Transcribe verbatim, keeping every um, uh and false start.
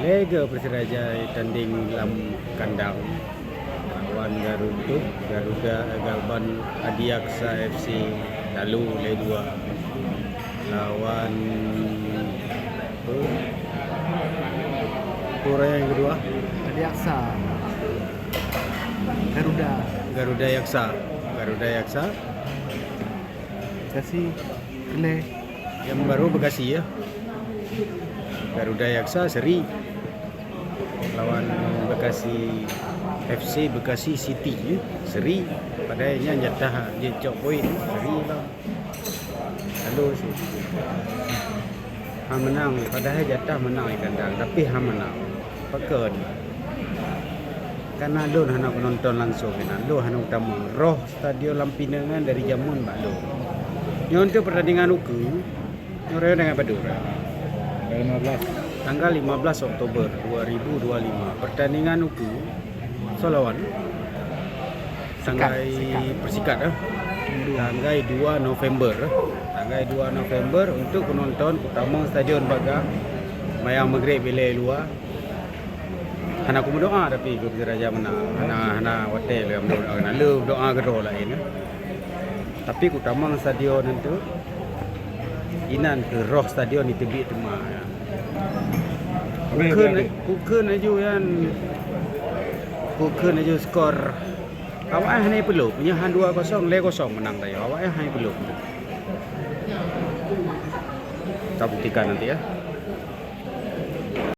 Lé geu Persiraja tanding lam kandang lawan Garuda, Garuda, eh, lawan Adiaksa F C lalu lé dua. Lawan tu, tu orang yang kedua. Adiaksa. Garuda. Garuda Yaksa. Garuda Yaksa. Bekasi, Keulai. Yang baru Bekasi ya. Garuda Yaksa seri lawan Bekasi F C, Bekasi City ya. Seri. Padahai nyan jatah jicok poin seri lah. Lalu sih. Ha menang, padahai jatah menang di kandang, tapi ha menang. Pakon? Karena lôn hana nonton langsung keunan, lôn hana utamong. Roh stadion lam pineungan dari jameun bak lôn. Nyoe untuk pertandingan ukeue, nyoe raya dengan padum? Tanggal lima belas. Tanggal lima belas Oktober dua ribu dua lima. Pertandingan ukeue, soe lawan? Tanggai Persikat, eh. Tanggai dua November. Tanggai dua November untuk penonton utamong Stadion Baga. Mayang Maghrib ilée luwa. Hana kumeudoa tapi keu Persiraja menang. Hana, hana watée lé meudoa, hana lé doa keudroe laén, eh. Tapi utamong stadion nyan tu, inan keu roh stadion jiteubiet teuma. Ukeue, ukeue laju nyan, ukeue laju skor. Awak hana peulom, nyan han dua kosong, lhée kosong menang tayue. Awak hana peulom. Kita buktikan nanti ya.